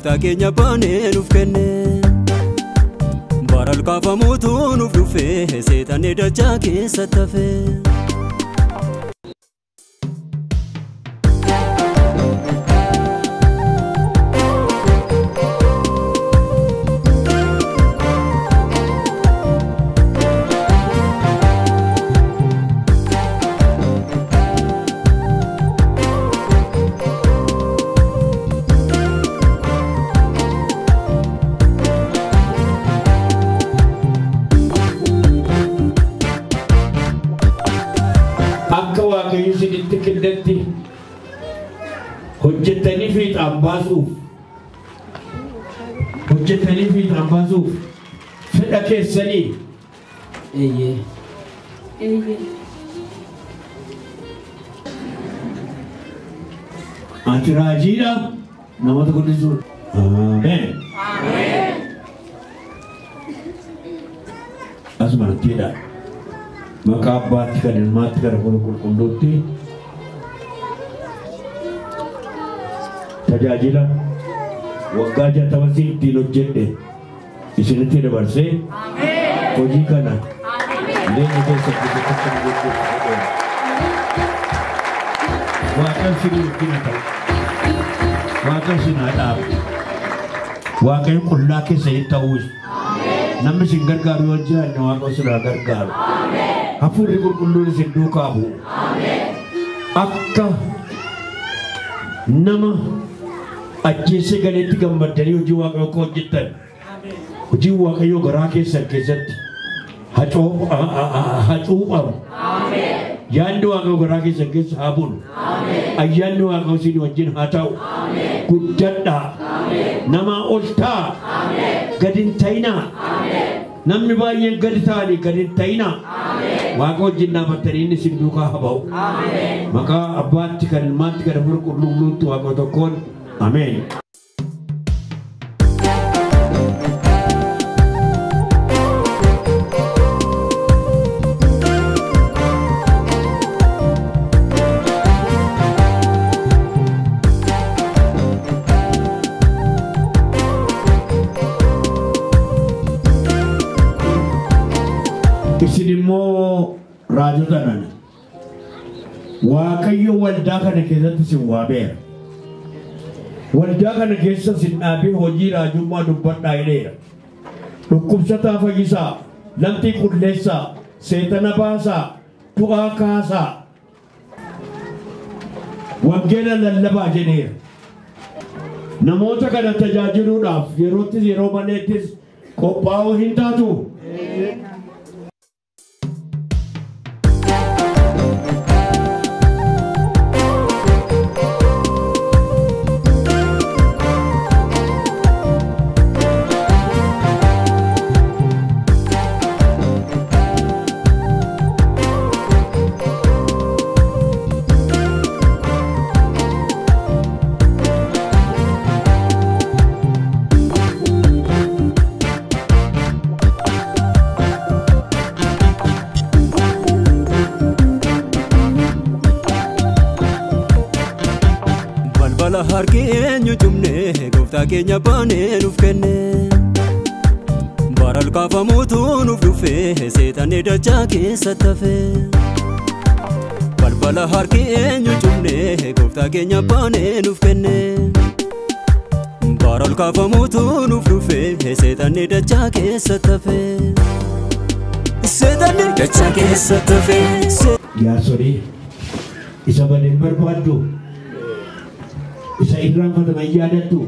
gooftaa keenya baanee nuuf kenne. Bara olkaafamuutu nuuf dhufe seexanni dachaa keessatti hafe. Akka Waaqayyo isinitti kennetti hojjettanii fiixaan baasuuf, hojjettanii fiixaan baasuuf fedha keessanii. Eeyyee. Eeyyee. Ati raajiidha namoota guddisuudha. Ameen. Asumanattiidha. Maqaa Abbaatti, kan Ilmaatti, kan Hafuura Qulqulluutti tajaajila waggaa 60 si ittiin hojjedhe isinitti dabarsee hojii kana jireenya keessatti akka nu gaggeessu godheera. Waaqayyo isin wajjin haa ta'u. Waaqayyo isin haa dhaabu. Waaqayyo qullaa keessa hin ta'uus. Namni isin gargaaru yoo jiraanne, Waaqayyo isin haa gargaaru. Hafuurri Qulqulluun isin duukaa bu'u. Akka nama ajjeesee galeetti gammaddanii hojii Waaqayyoo akka hojjettan, hojiin Waaqayyoo garaa keessan keessatti hacuuphamu. Yaadni Waaqayyoo garaa keessan keessa haa bulu. Ayyaanni Waaqayyoo isin wajjin haa ta'u. Guddadhaa. Namaa ol ta'a. Gadi hin ta'inaa. Namni baay'een gadi ta'anii gadi hin ta'inaa. Waaqa wajjin dhaabattanii inni isin duukaa haa ba'u. Maqaa Abbaatti, kan Ilmaatti, kan Hafuura Qulqulluutti, Waaqa tokkoon. Ameen. Isin immoo raajota nana. Waaqayyo waldaa kana keessatti isin waameera. Waldaa kana keessa isin dhaabee hojii raajummaa dubbadhaa jedheera. Dhukkubsataa fayyisaa, lamxii qulleessaa, seexana baasaa, du'aa kaasaa, wangeela lallabaa jedheera. Namoota kana tajaajiluudhaaf yeroottis yeroo maleettis qophaa'uu hin taatu. Balbala harki eenyu cufne gooftaa keenya baanee nuuf kenne. Bara olkaafamuutu nuuf dhufe seexanni dachaa keessatti hafe. Balbala harki eenyu cufne gooftaa keenya baanee nuuf kenne. Bara olkaafamuutu nuuf dhufe seexanni dachaa keessatti hafe. Seexanni dachaa keessatti hafe. Jaarsolii, isa badeen barbaaddu, isa irraanfataman yaadattu.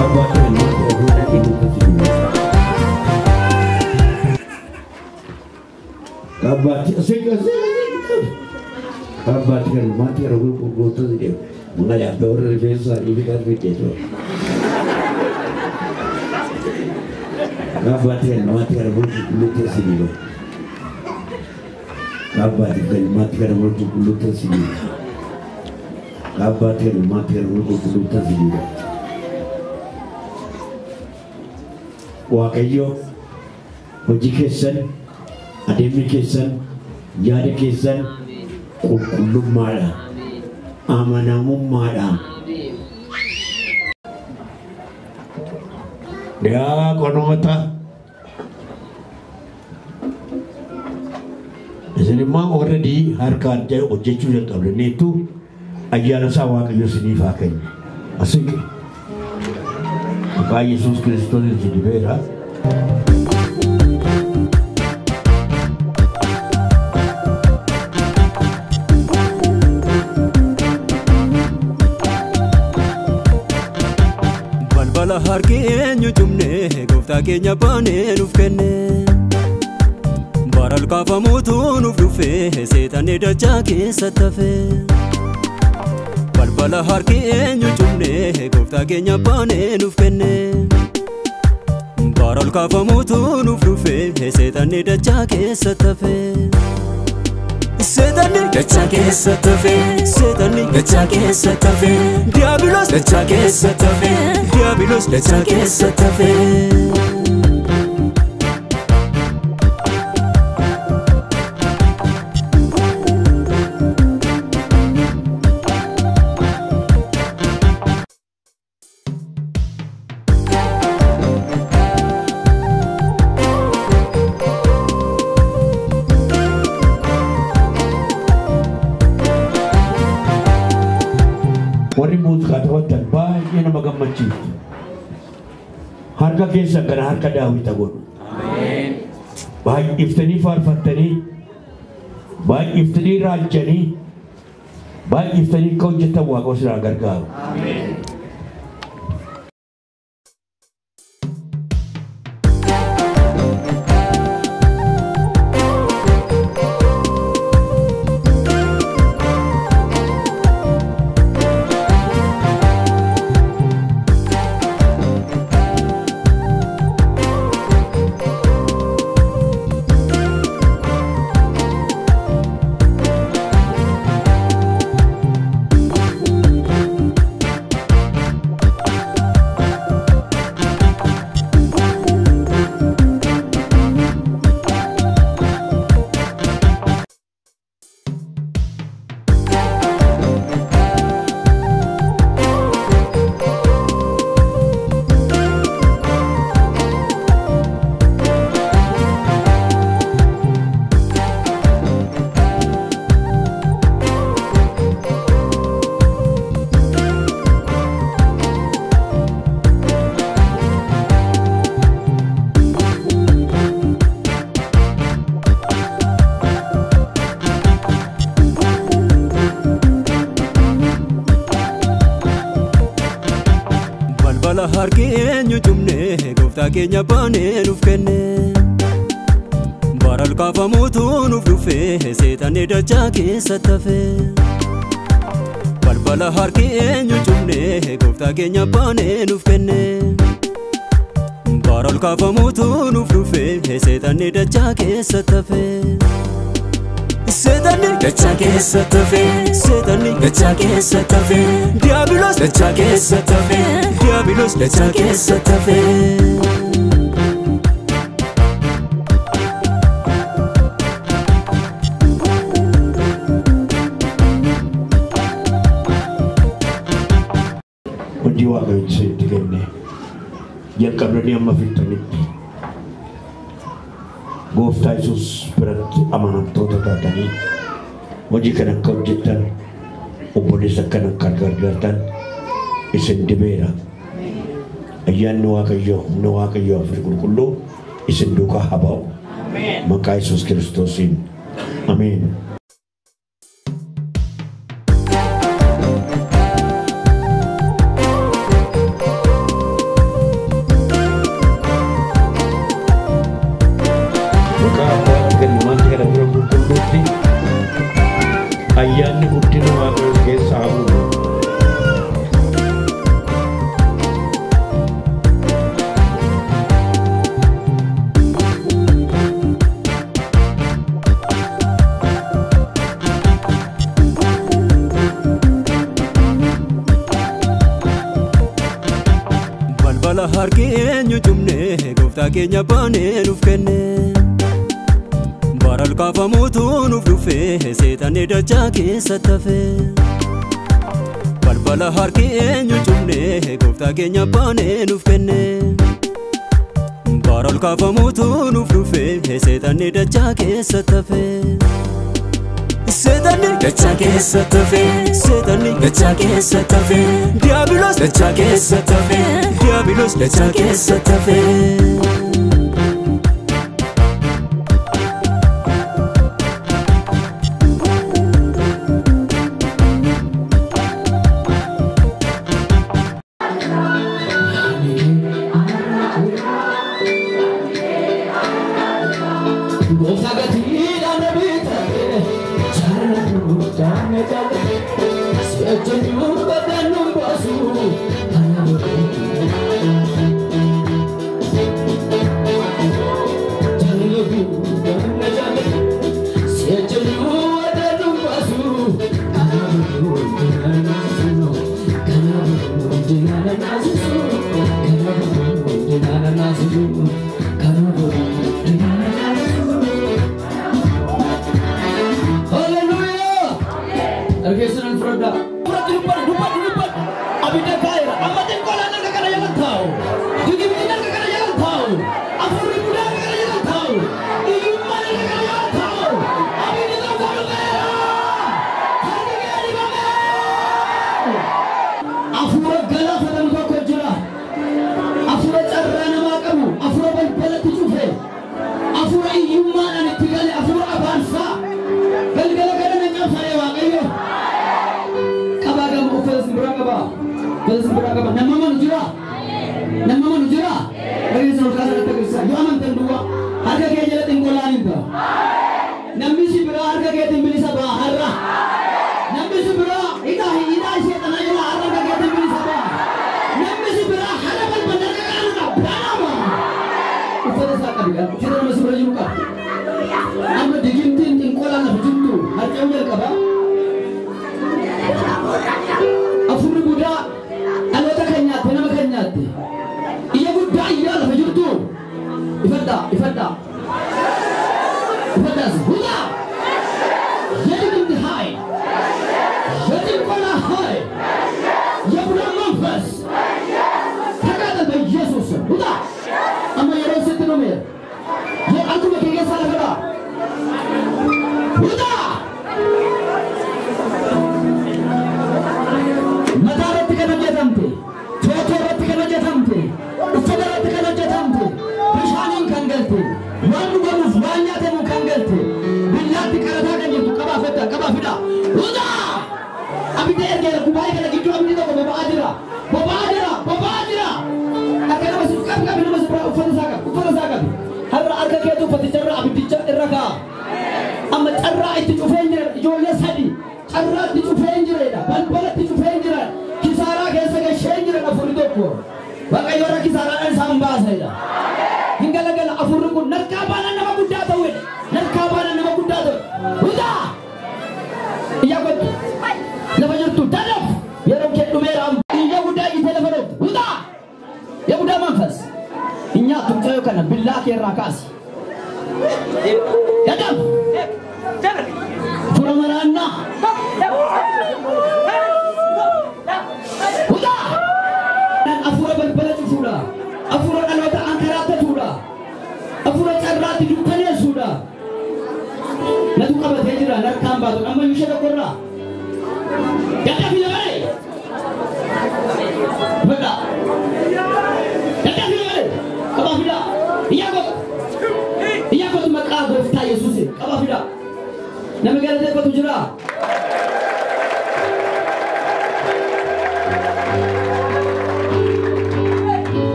Abbaatti, Ilmaatti, Hafuura Qulqulluutti. Abbaatti, asii asii asii. Abbaatti, kan Ilmaatti, kan Hafuura Qulqulluutti deemu. Mana yaabbee warra rifeensa isaanii fi kan fiddeetu. Abbaatti, kan Ilmaatti, kan Hafuura Qulqulluutti isinii. Abbaatti, kan Ilmaatti, kan Hafuura Qulqulluutti isinii. Abbaatti, kan Ilmaatti, kan Hafuura Qulqulluutti isinii. Waaqayyo hojii keessan Adeemni keessan yaada keessan qulqullummaadhaan amanamummaadhaan. Diyaaqonoota isin immoo already harkaan hojjechuu jalqabdaniittu ayyaana isaa Waaqayyo isiniif haa kennu. Asiqi. Maqaa Yesuus Kiristoos isin dibeera. Balbala harki eenyu cumne gooftaa keenya baanee nuuf kenne. Bara olkaafamuutu nuuf dhufe seexanni dachaa keessatti hafe. Balbala harki eenyu cumne gooftaa keenya baanee nuuf kenne. Bara olkaafamuutu nuuf dhufe seexanni dachaa keessatti hafe. Seexanni dachaa keessatti hafe. Seexanni dachaa keessatti hafe. Diyaabiloos dachaa keessatti hafe. Diyaabiloos dachaa keessatti hafe. Warri muuziqaa taphatan baay'ee nama gammachiiftu. Harka keessan kana harka Daawit godhu. Baay'iftanii faarfattanii, baay'iftanii raajjanii, baay'iftanii akka hojjetan Waaqa isin haa gargaaru. Balbala harki eenyu cumne gooftaa keenya baanee nuuf kenne. Bara olkaafamuutu nuuf dhufe seexanni dachaa keessatti hafe. Balbala harki eenyu cumne gooftaa keenya baanee nuuf kenne. Bara olkaafamuutu nuuf dhufe seexanni dachaa keessatti hafe. Seexanni dachaa keessatti hafe. Seexanni dachaa keessatti hafe. Diyaabiloos dachaa keessatti hafe. Diyaabiloos dachaa keessatti hafe. Hojii Waaqayyo isinitti kenne jalqabdanii amma fixxanitti gooftaa Yesuus biratti amanamtoota taatanii hojii kana akka hojjettan obboleessa kana akka gargaartan isin dibeera. Ayyaanni Waaqayyoo humna Waaqayyoo Hafuurri Qulqulluu isin duukaa haa ba'u. Maqaa Yesuus Kiristoosiin. Ameen. Maqaa Abbaatti kan Ilmaatti kan Hafuura Qulqulluutti ayyaanni guddina Waaqayyoo keessa haa bu'u. Balbala harki eenyu cumne gooftaa keenya baanee nuuf kenne. Bara ol kaafamuutu nuuf dhufe seexanni dachaa keessatti hafe. Balbala harki eenyu cufne gooftaa keenya baanee nuuf kenne. Bara ol kaafamuutu nuuf dhufe seexanni dachaa keessatti hafe. Seexanni dachaa keessatti hafe. Seexanni dachaa keessatti hafe. Diyaabiloos dachaa keessatti hafe. Diyaabiloos dachaa keessatti hafe.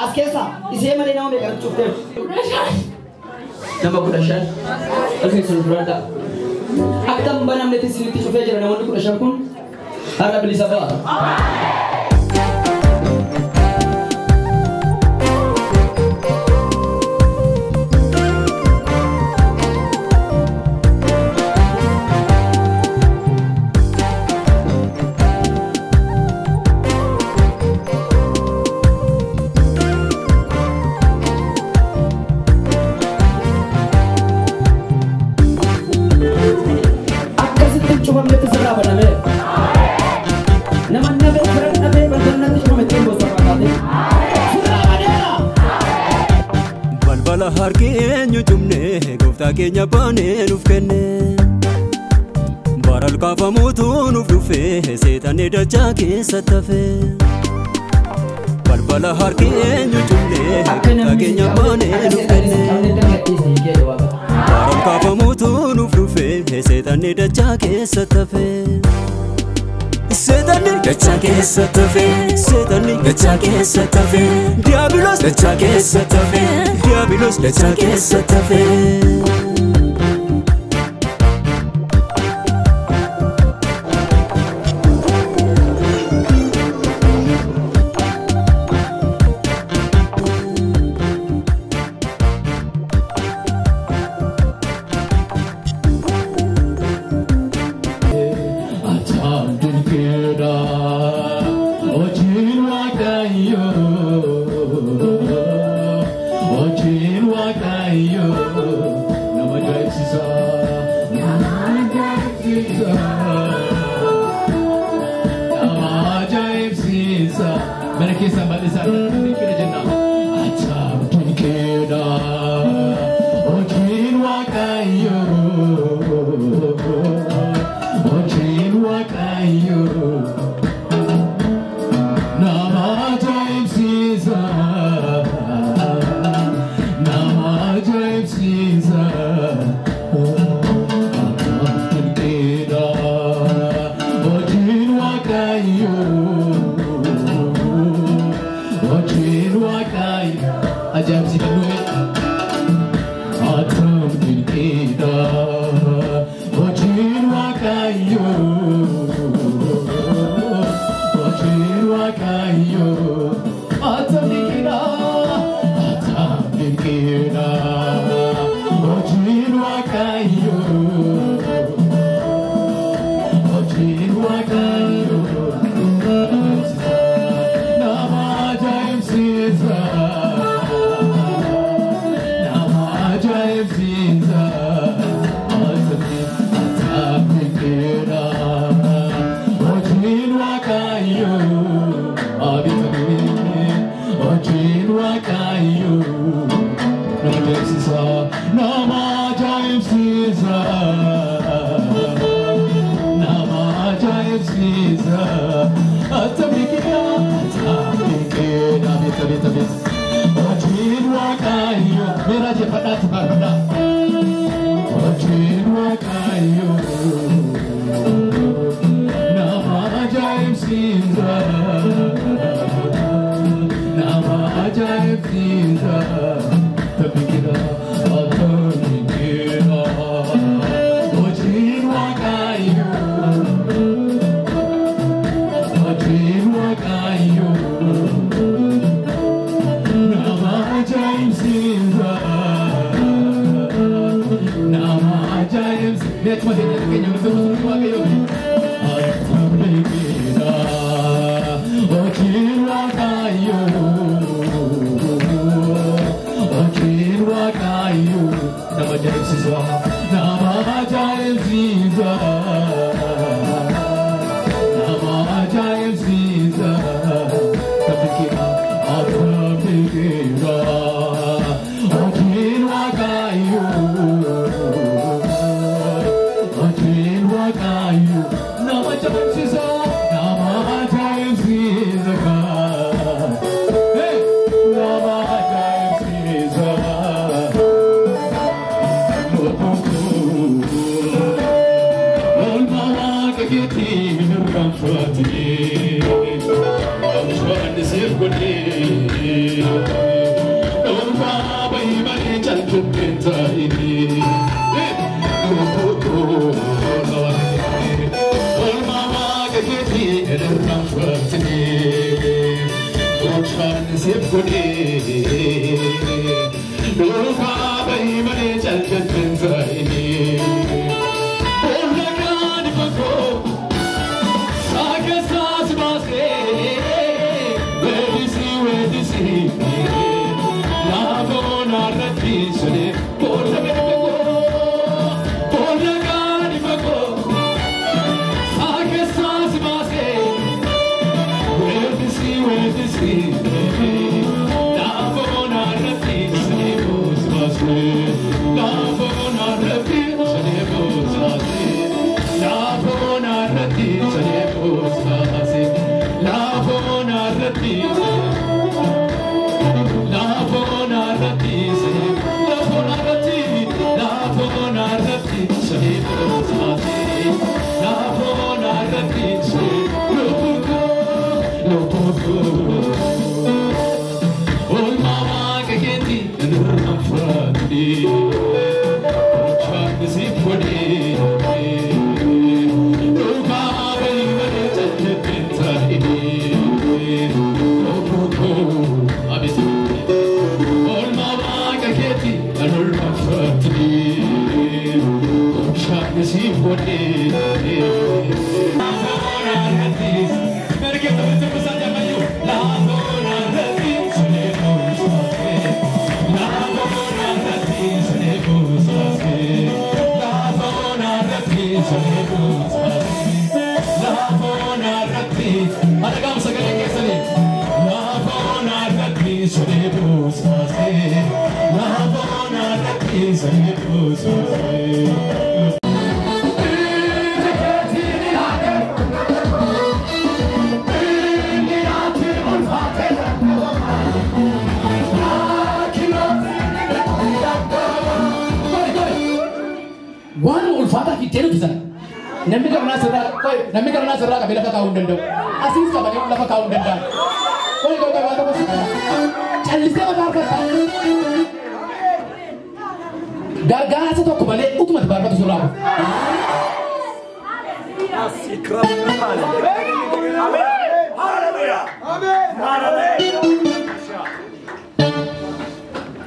As keessa isee malee nama meeqa cufteef? Nama 15. Harka fudhadhaa. Akka hin banamnetti isinitti cufee jira namoonni 15 kun har'a bilisa ba'a. Balbala harki eenyu cumne gooftaa keenya baanee nuuf kenne. Baral kaafamuutu nuuf dhufe seexanni dachaa keessatti hafe. Balbala harki eenyu cumne gooftaa keenya baanee nuuf kenne. Baral kaafamuutu nuuf dhufe seexanni dachaa keessatti hafe. Seexanni dachaa keessatti hafe. Seexanni dachaa keessatti hafe. Diiyaabiloos dachaa keessatti hafe. Diiyaabiloos dachaa keessatti hafe.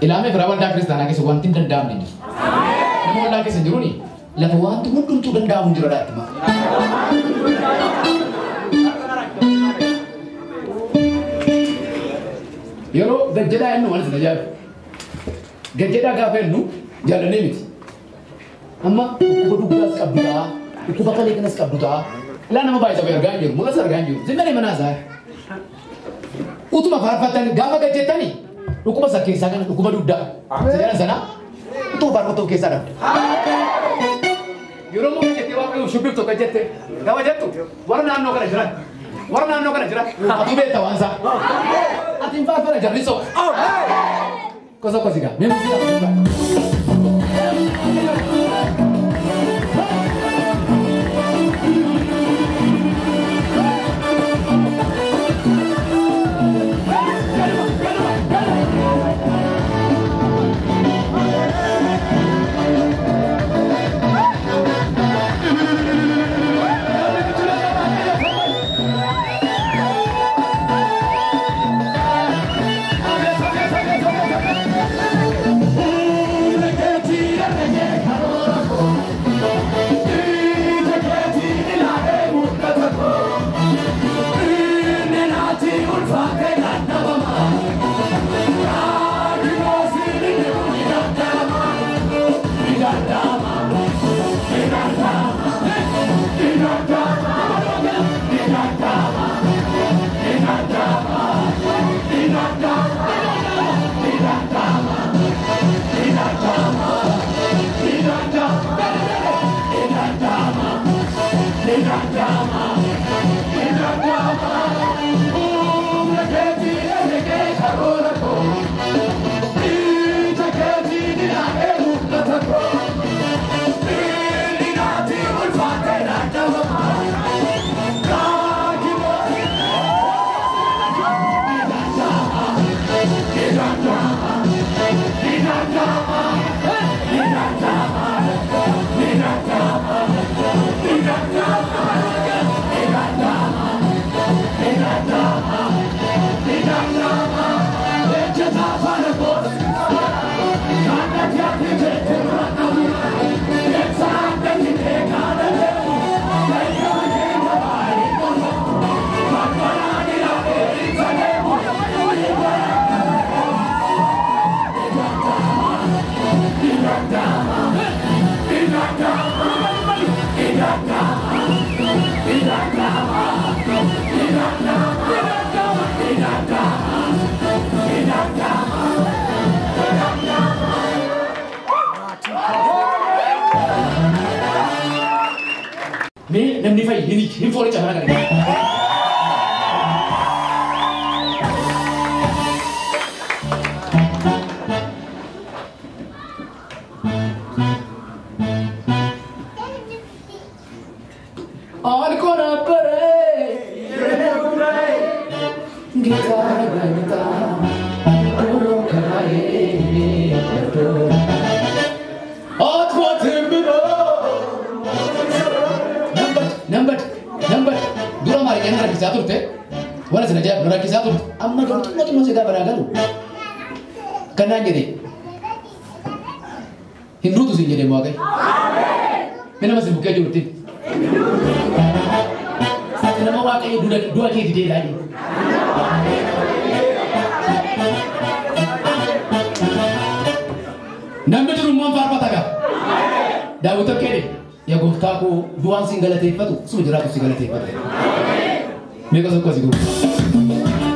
Ilaame firaa waldaa kiristaanaa keessa wanti hin danda'amne hin jiru. Nama waldaa keessa hin jiruuni lafa wanti hundumtuu danda'amu hin jiru dhaatti maa. Yeroo gajjadaa jennu waan isin ajaa'ibu. Gajjadaa gaafa jennu jaalannee miti. Amma dhukkuba dugdaas qabdu ta'a, dhukkuba kalee kanas qabdu ta'a. Ilaa nama baay'ee saba argaa hin jiru, mul'as argaa hin jiru. Zimmalee manaa isaa. Utuma faarfattanii gaafa gajjettanii dhukkuba isa keessaa kana dhukkuba dugdaa. Isa jedhan sana utuma faarfattuu keessaa dhabde. Yeroo immoo gajjettee waaqayyoon shubbiftu gajjette gaafa jettu warra naannoo kana jiran warra naannoo kana jiran atuu beekta waan isaa. Ati hin faarfana jarri soba. Kosa kosi gaa mee muuziqaa. Oh, Hin fooricha mana kana. አልቆ ነበረ ጌታ በመጣ ዶሮ ከላይ አትሞትም ብሎ ነንበድ ነንበድ dura maariqeen rakkisaa turte warra sana jedhamu rakkisaa turte amma garuu xinnoo xinnoo seetaa banaa galu kanaan jedhe hin duutu siin jedhe Waaqayyo. Mee nama si bukkee jirutti. Ati nama Waaqayyo du'a kee didee ilaali. Namni jiru immoo faarfata gaa. Daawit akka jedhe yaa gooftaa koo du'aan siin galateeffatu suma jiraatu si galateeffata. Meeqa tokko si gubu.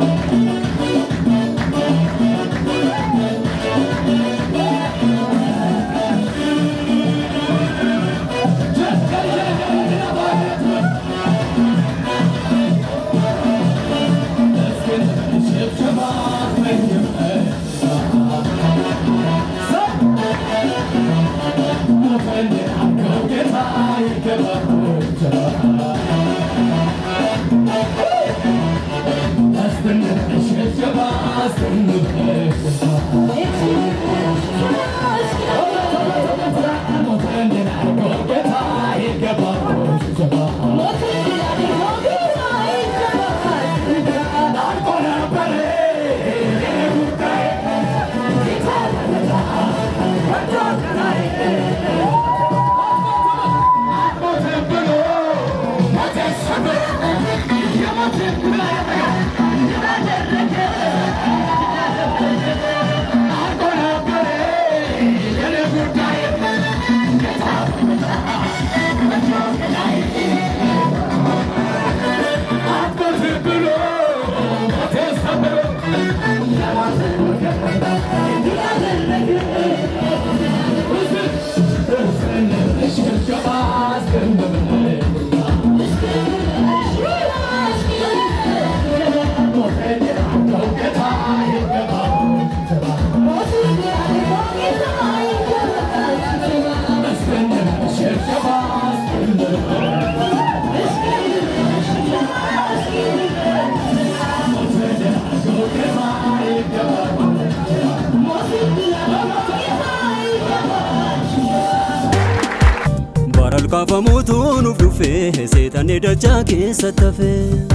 Kaafamuutu nuuf dhufee seexanni dachaa keessatti hafee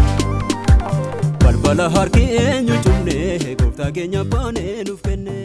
balbala harki eenyu cufnee gooftaa keenya baanee nuuf kenne.